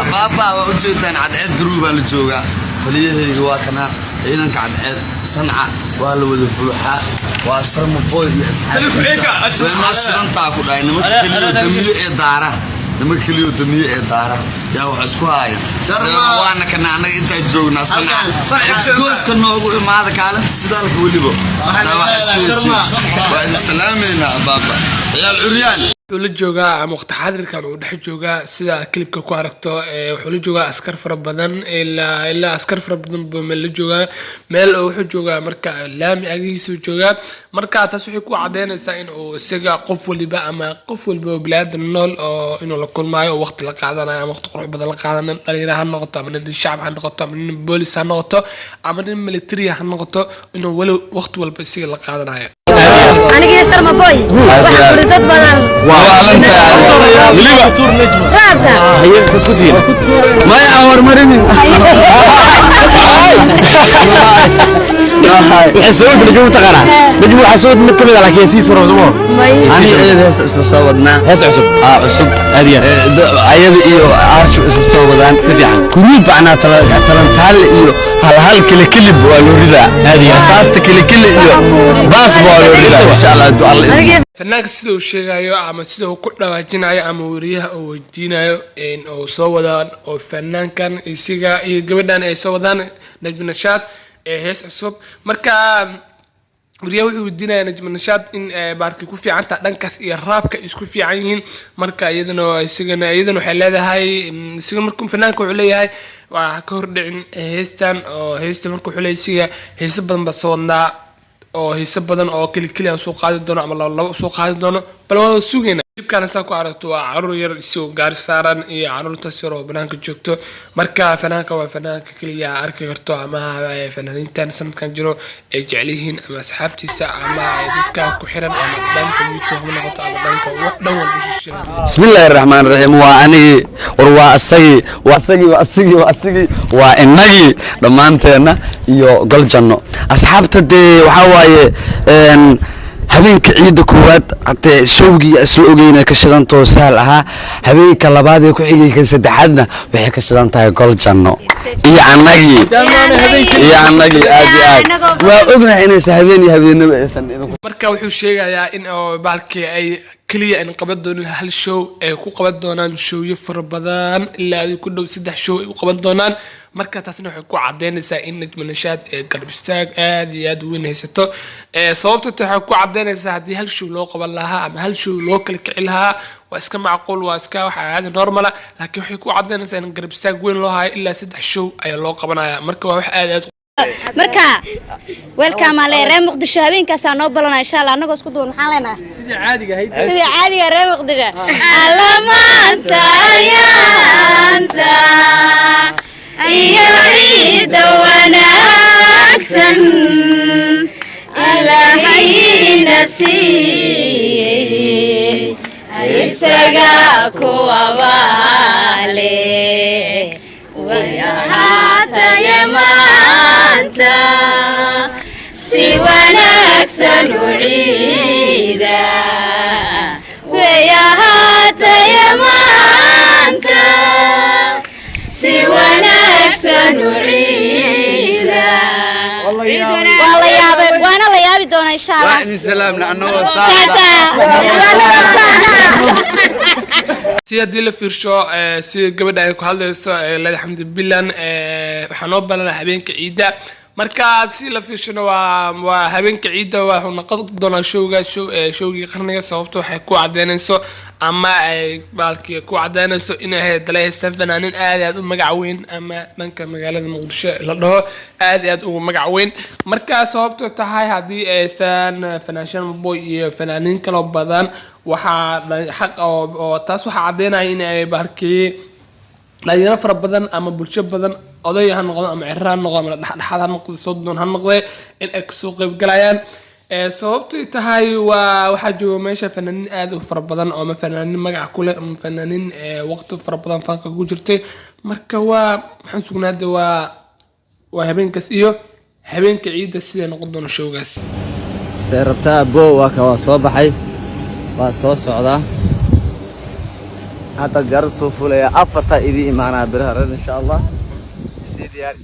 Abaaba, waa ujeedaan, Cadceed Garow baa la joogaa. Taliyahayga waa kanaa. Ciidanka Cadceed Sanca waa la wada buuxaa. Waa Sharma Boy iyo asxaabtiisa. Way noo shidantaa ku dhahay. Nimanka keliyo damiye ee daara, nimanka keliyo damiye ee daara yaa wax isku haaya. Waana kana annaga intaa joognaa Sanca. Gooska noogu imaada, kaalinta shidaalka weliba. Daa wax isku hesiin. Waa idin salaameynaa, abaaba, ciyaal curyaan. Wuxuu la joogaa ama waqti xaadirkan uu dhex joogaa, sida clipka ku aragto, wuxuu la joogaa askar fara badan, ilaa askar fara badan buu meel la joogaa. Meel oo wuxuu joogaa marka laami agihiisuu joogaa. Marka taas waxay ku cadeynaysaa in uu isaga qof waliba ama qof waliba oo biniaadan nool oo inuu la kulmaayo oo waqti la qaadanayo ama waqti qurux badan la qaadanayo, nin dhalinyaro ha noqoto ama nin shacab ha noqoto ama nin boolis ha noqoto ama nin military ha noqoto, inuu weli waqti walba isaga la qaadanayo. Anigii Sharma Boy waxaa kuri dad badan. Weliba raabka. Maya, aan hormarinin. Waxay soo wada Najmo, taqaanaa Najmo? Waxaa soo wada mid ka mid ah, laakiin siis hore soo Ani iyada heesta isla soo wadnaa. Hees cusub. Aa, cusub. Aad iyo aad. Ayada iyo Aarshu isla soo wadaan. Si fiican. Group macnaa talantaale iyo hal hal kele kelib waa loo ridaa. Aad iyo aad. Rasaasta kele kele iyo baasba waa loo ridaa, insha Allah, hadduu Alla idmo. Fanaanka sida uu sheegayo ama sida uu ku dhawaajinayo ama weriyaha uu weydiinayo in uu soo wadaan oo fanaankan isiga iyo gabadhan ay soo wadaan, Najmi Nashaad, ee hees cusub. Marka weriyaha wuxuu weydiinaya Najmi Nashaad in baarkii ku fiican tahay dhankaas iyo raabka isku fiican yihiin. Marka iyadana isagana iyadana waxay leedahay isaga. Marka fanaanka wuxuu leeyahay waa ka hordhicin heestan oo heesta. Marka wuxuu leeyahay isiga heeso badan baa soo wadnaa oo heeso badan oo keli keli aan soo qaadi doono ama laba laba soo qaadi doono, bal waan sugaynaa. Clipkana saa ku aragto waa caruur yar isagoo gaari saaran iyo caruurtaas yar oo banaanka joogto. Marka fanaanka waa fanaanka keliya aa arki karto ama fanaaniintan sanadkan jiro ay jecel yihiin ama asxaabtiisa ama dadka ku xiran ama dhanka YouTube ha noqoto ama dhanka dhan walba social media. Bismi illaahi raxmaan raxiim. Waa anigii, war waa asagii, waa asagii, waa asagii, waa asagii, waa innagii dhammaanteenna iyo gol janno asxaabta. Dee waxaa waaye habeenka ciidda koowaad hatee showgii isla ogeyna ka shidantoo sahal ahaa. Habeenka labaad ee ku xigay, kan saddexaadna waxay ka shidan tahay gol janno iyo annagii, iyo annagii. Aad iyo aad waa ognahay inaysan habeen iyo habeenaba aysan idinku. Marka wuxuu sheegayaa in oo bahalkii ay keliya aan qaban doonin hal show, ay ku qaban doonaan showyo fara badan, ilaa ay ku dhow saddex show ay u qaban doonaan. Marka taasna waxay ku cadeynaysaa in Najma Nashaad ee garab istaag aad iyo aad u weyn haysato. Sababta ta waxay ku cadeynaysaa, haddii hal show loo qaban lahaa ama hal show loo kala kici lahaa, waa iska macquul, waa iska waxa caadi normala, laakiin waxay ku cadeynaysaa in garab istaag weyn loo hayo. Ilaa saddex show ayaa loo qabanaya. Marka waa wax aad aad Marka welcome aan leeyahay reer Muqdisho. Habeenkaasaa noo balana, insha Allah, annagoo isku duwan. Maxaan leenahay? Sidii caadiga ahayd. Sidii caadiga, reer Muqdisho alla maanta ayaanta iyo ciidda wanaagsan Allahayna siiyey, isaga kuwa baale way ahaataye maanta si wanaagsan u ciida, way ahaataye maanta si wanaagsan u ciida. Waa la yaabay, waana la yaabi doonaa, insha Allah. Waa idin salaamna annagoo Saasa. Si haddii la fiirsho si gabadha ay ku hadlayso Leeda Xamdi Bilan, waxaa noo balana habeenka ciidda. Marka si la fiirshona waa habeenka ciidda, waxuu noqon doonaa showga showgii qarniga. Sababta waxay ku cadeynayso ama ay baalkii ku cadeynayso inay ahayd dala haystaan fanaanin aad aad u magac weyn ama dhanka magaalada Muqdisho la dhaho aad aad ugu magac weyn. Marka sababto tahay, haddii ay haystaan fanaan Sharma Boy iyo fanaaniin kaloo badan, waxaa xaq oo taas waxaa cadeynaya in ay bahalkii dhalinyaro fara badan ama bulsho badan, oday ha noqdo ama ciro ha noqdo ama dhexdhexaad ha noqdo, soddon ha noqde, in ay kasoo qayb galayaan. Sababtay tahay waa waxaa jooga meesha fanaaniin aad u fara badan oo ama fanaaniin magac ku leh ama fanaaniin waqti fara badan fanka ku jirtay. Marka waa waxaan sugnaada waa habeenkaas iyo habeenka ciidda siday noqon doono showgaas. See rabtaa, bo? Waa ka, waa soo baxay, waa soo socdaa. Hadda diyaarad soo fuulaya, 4-taa idii imaanaya biraha reer, insha Allah. Sii diyaari.